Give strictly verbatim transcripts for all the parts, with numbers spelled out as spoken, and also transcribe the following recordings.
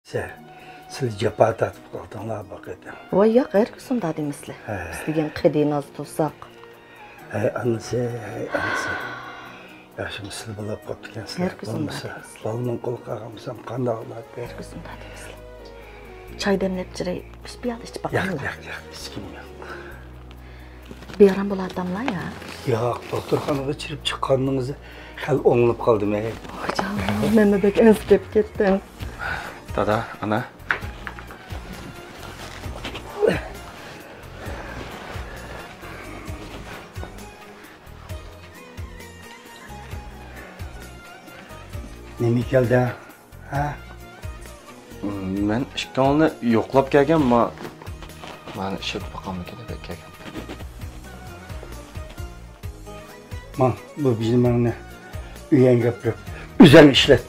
سىلەر جاپا تارتىپ قالدىڭلار بۇ قېتىم. ۋاي ياق، ھەرگىز ئۇنداق دېمەسلە. ھە. بىز دېگەن قېدىناز تۇرساق. ھەي ئانىسى، ھەي ئانىسى. ياخشىمۇ سىلەر بولاپ قاپتىكەنسىلەر. ھەرگىز ئۇنداق بولمىسا دېمەسلە. بالىنىڭ قولىغا قالغان بولسام قانداق بولاتتى؟ ھەرگىز ئۇنداق دېمەسلە. چاي دەملەپ چىرەي، بىر پىيالە ئىچىپ ياق، باقايلى. ياق، ياق، ھېچكىم ياق. بىئارام بولاتاملا يا؟ ياق، دوختۇرخانىغا چىرىپ چىققانلىقىڭىزدا خېلى ئوڭلىنىپ قالدىم ھەي. ۋاي جانىم، مەنمۇ بەك ئەنسىرەپ كەتتىم. دادا، ئانا. نېمە كەلدى؟ ھە؟ مەن ئىككىڭلارنى يوقلاپ كەلگەن، ما-، مانا ئىشلىتىپ باقامدىكىن دەپ كەلگەن. ماڭ، بۇ بىلىمىڭنى ئۆيەڭگە ئاپىرىپ، ئۆزۈڭ ئىشلەت.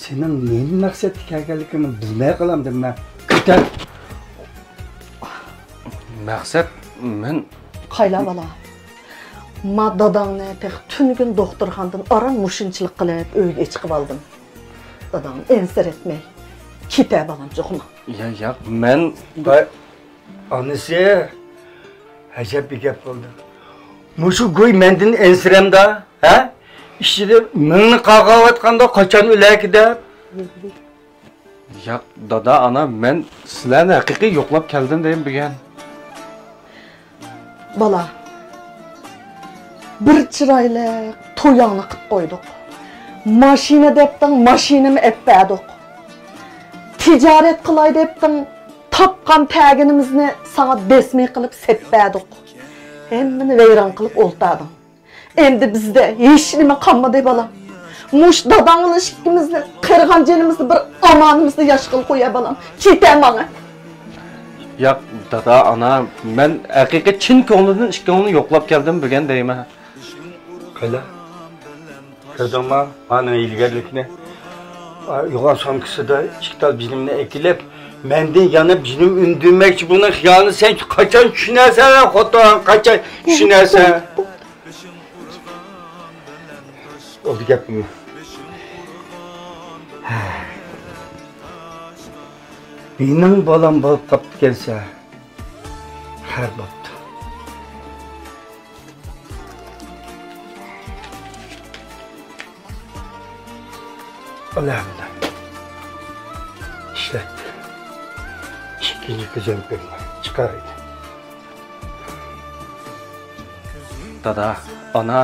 سېنىڭ نېمە مەقسەتتە كەلگەنلىكىڭنى بىلمەي قالامدىم مەن. كۆتەر. مەقسەت، مەن قايلا بالا. ما داداڭنى تېخى تۈنۈگۈن دوختۇرخانىدىن ئاران مۇشۇنچىلىك قىلىپ ئۆيگە چىقىۋالدىم. داداڭنى ئەنسىرەتمەي. كېتە بالام، چوقۇم. يا، ياق، مەن ۋاي، ئانىسى، ئەجەب بىر گەپ بولدى. مۇشۇ گۇي مەندىن ئەنسىرەمدا، ھە؟ ئىچىدە مىڭنى قاغاۋاتقاندا قاچان ئۆلەركى دەپ. ياق، دادا، ئانا، مەن سىلەرنى ھەقىقىي يوقلاپ كەلدىم دەيمەن بۈگۈن. بالا، بىر چىرايلىق تويۇڭنى قىپ قويدۇق. ماشىنا دەپتىڭ، ماشىنىمۇ ئەپ بەردۇق. تىجارەت قىلاي دەپتىڭ، تاپقان تەگىنىمىزنى ساڭا دەسمى قىلىپ سېپ بەردۇق. ھەممىنى ۋەيران قىلىپ ئولتاردىڭ. ئەمدى بىزدە ھېچنېمە قالمىدى، بالام. مۇشۇ داداڭ بىلەن ئىككىمىزنى قىرغان جېنىمىزنى بىر ئامانىمىزنى ياشقىلى قويە، بالام. كېتە ماڭا. ياق، دادا، ئانا، مەن ھەقىقىي چىن كۆڭلۈمدىن ئىككىڭلارنى يوقلاپ كەلدىم بۈگۈن دەيمەن. قايلا؟ كۆردۈڭما مانا ھىيلىگەرلىكنى؟ ئا، يوغان سومكىسىدا ئىككى تال بىلىمنى ئەكېلىپ، مەندىن يانا بىلىم ئۈندۈرمەكچى. بۇنىڭ خىيالىنى سەن قاچان چۈشىنەرسەن، خوتۇن؟ قاچان چۈشىنەرسەن؟ بولدى، گەپنى. مېنىڭ بالام بولۇپ قاپتىكەنسەن. خەير بوپتۇ. ئالەمدە ئىشلەت. ئىككىنچى كۆزۈم كۆرمە. چىقار ئىدى. دادا، ئانا.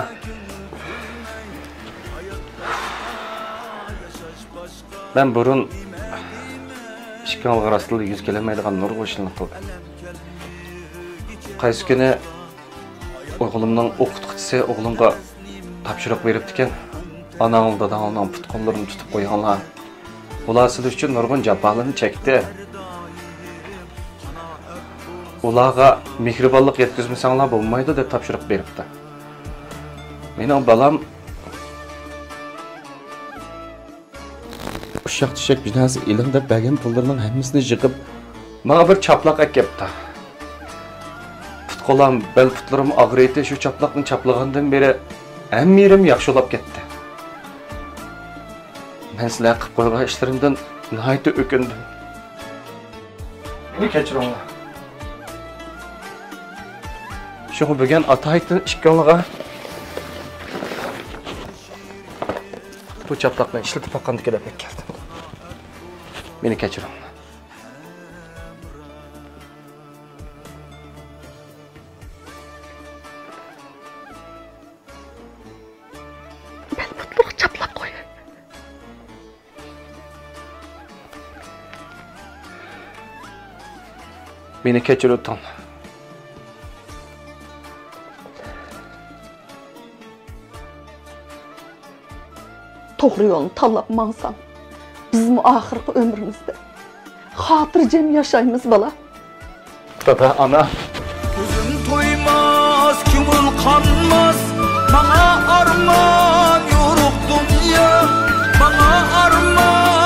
مەن بۇرۇن ئىككىڭلارغا راستلا يۈز كېلەلمەيدىغان نۇرغۇن ئىشلارنى قىلدىم. قايسى كۈنى ئوغلۇمنىڭ ئوقۇتقۇچىسى ئوغلۇمغا تاپشۇرۇق بېرىپتىكەن، ئاناڭ، داداڭنىڭ پۇت-قوللىرىنى تۇتۇپ قويۇڭلار. ئۇلار سىلەر ئۈچۈن نۇرغۇن جاپالارنى چەكتى. ئۇلارغا مېھرىبانلىق يەتكۈزمىسەڭلار بولمايدۇ، دەپ تاپشۇرۇق بېرىپتۇ. مېنىڭ بالام ئۇششاق-چۈششەك بىر نەرسە ئېلىڭ دەپ بەرگەن پۇللىرىنىڭ ھەممىسىنى يىغىپ، ماڭا بىر چاپلاق ئەكەپتۇ. پۇت-قولام، بەل-پۇتلىرىم ئاغرىيتتى. شۇ چاپلاقنى چاپلىغاندىن بېرى ھەممە يېرىم ياخشى بولاپ كەتتى. مەن سىلەر قىلىپ قويغان ئىشلىرىمدىن ناھايىتى ئۆكۈندۈم. مېنى كەچۈرۈڭلار. شۇڭا بۈگۈن ئاتايىتىن ئىككىڭلارغا بۇ چاپلاقنى ئىشلىتىپ باققاندىكىن دەپ كەلدىم. مېنى كەچۈرۈڭلار. بەل-پۇتلىرىغا چاپلاق قوي. مېنى كەچۈرۈۋېتىڭ. توغرا يولنى تاللاپ ماڭساڭ، بىزمۇ ئاخىرقى ئۆمرىمىزدە خاتىرجەم ياشايمىز، بالا. دادا، ئانا. كۆزۈم تويماس، كۆڭۈل قانماس، ماڭا ئارمان يورۇق دۇنيا، ماڭا ئارمان